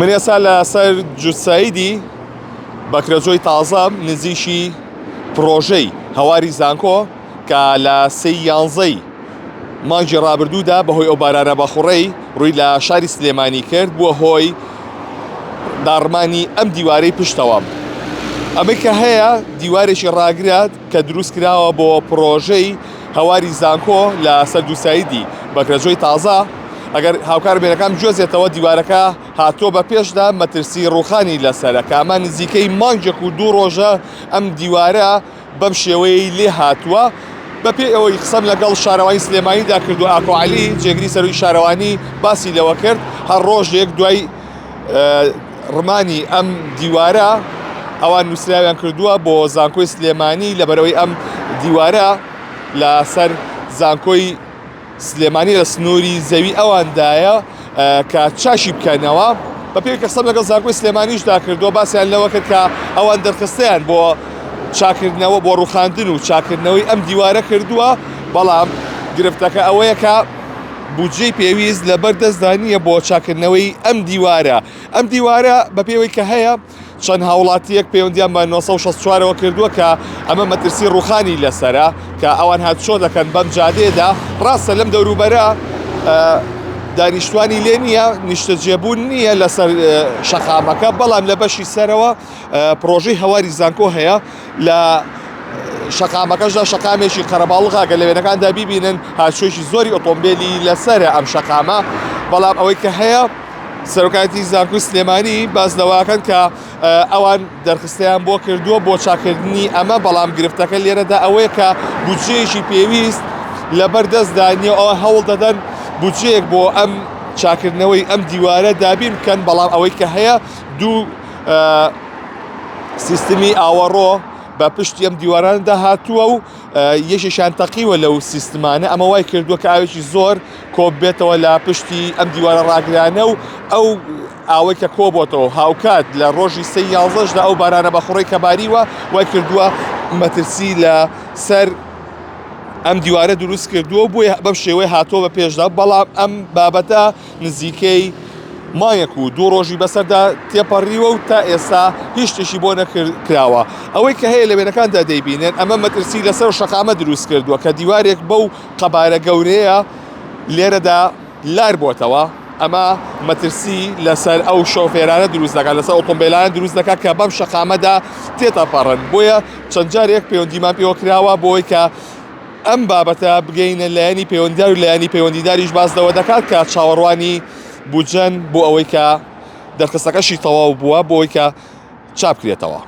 من ئێستا لەسەر جوسایدی بەکرەجۆی تازەم نزیکی پڕۆژەی هەواری زانکۆ کە لە سێی یانزەی مانگی ڕابردوودا بەهۆی ئەو بارانە بەخوڕەی ڕووی لە شاری سلێمانی کرد بووە هۆی داڕمانی ئەم دیوارەی پشتەوە. ئەمەی کە هەیە دیوارێکی ڕاگرە کە دروست کراوە بۆ پڕۆژەی هەواری زانکۆ لە سەر دووسایدی بەکرەجۆی تازە ئەگەر هاوکار بێنەکان جۆزێتەوە دیوارەکە هاتووە بە پێشدا مەترسی ڕووخانی لەسەرە کە ئەمە نزیکەی مانگێک و دوو ڕۆژە ئەم دیوارە بەم شێوەیەی لێ هاتووە. بەپێی ئەوەی قسەم لەگەڵ شارەوانی سلێمانیدا کرد و ئاکۆ عەلی جێگری سەرۆکی شارەوانی باسی لەوە کرد هەر ڕۆژێک دوای ڕمانی ئەم دیوارە ئەوان نووسراویان کردووە بۆ زانکۆی سلێمانی لەبەرەوەی ئەم دیوارە لەسەر زانکۆی سلێمانی لە سنووری زەوی ئەواندایە کە چاشی بکەنەوە. بەپێی کە قسەم لەگەڵ زانکۆی سلێمانیشدا کردووە باسیان لەوە کرد کە ئەوان دەرخستەیان بۆ چاکردنەوە بۆ ڕوخاندن و چاکردنەوەی ئەم دیوارە کردووە بەڵام گرفتەکە ئەوەیە کە بودجەی پێویست لەبەر دەستدا نییە بۆ چاکردنەوەی ئەم دیوارە ئەم دیوارە بەپێوەی کە هەیە چەند هاوڵاتییەک پەیوەندیان بە 964 ەوە کردووە کە ئەمە مەترسی ڕووخانی لەسەرە کە ئەوان هاتوچۆ دەکەن بەم جادەیەدا ڕاستە لەم دەوروبەرە دانیشتوانی لێ نییە نیشتەجێبوون نییە لەسەر شەقامەکە بەڵام لە بەشی سەرەوە پرۆژەی هەواری زانکۆ هەیە لە شەقامەکەشدا شەقامێکی قەرەباڵغا گەر لە وێنەکاندا بیبینن هاچۆکی زۆری ئۆتۆمبیلی لەسەرە ئەم شەقامە بەڵام ئەوەی کە هەیە سەرۆکایەتی زانکۆی سلێمانی باس لەوەکەن کە ئەوان دەرخستەیان بۆ کردووە بۆ چاکردنی ئەمە بەڵام گرفتەکە لێرەدا ئەوەیە کە بودجەیەکی پێویست لەبەر دەستدا نییە ئەوە هەوڵ دەدەن بودجەیەک بۆ ئەم چاکردنەوەی ئەم دیوارە دابین بکەن بەڵام ئەوەی کە هەیە دوو سیستمی ئاوەڕۆ بە پشتی ئەم دیواراندا هاتووە و یەکێکیان تەقیوە لەو سیستمانە ئەمە وای کردووە کە ئاوێکی زۆر کۆبێتەوە لە پشتی ئەم دیوارە ڕاگرانە و ئەو ئاوەی کە کۆبۆتەوە هاوکات لە ڕۆژی سێ یانزەشدا ئەو بارانە بەخوڕەی کە باریوە وای کردووە مەترسی لە سەر ئەم دیوارە دروست کردووە بۆیە بەم شێوەی هاتووە بە پێشدا بەڵام ئەم بابەتە نزیکەی مانگێک و دوو ڕۆژی بەسەردا تێپەڕیوە و تا ئێستا هیچ شتێکی بۆ نەکراوە ئەوەی کە هەیە لە وێنەکاندا دەیبینن ئەمە مەترسی لەسەر شەقامە دروست کردووە کە دیوارێک بەو قەبارە گەورەیە لێرەدا لار بۆتەوە ئەمە مەترسی لەسەر ئەو شۆفێرانە دروست دەکات لەسەر ئۆتۆمبیلانە دروست دەکات کە بەم شەقامەدا تێتەپەڕن بۆیە چەند جارێک پەیوەندیمان پێوە کراوە بۆی کە ئەم بابەتە بگەینە لایەنی پەیوەندیدار و لایەنی پەیوەندیداریش باس لەوە دەکات کە چاوەڕوانی بودجەن بۆ ئەوەی کە دەرخستەکەشی تەواو بووە بۆ ئەوەی کە چاپ کرێتەوە.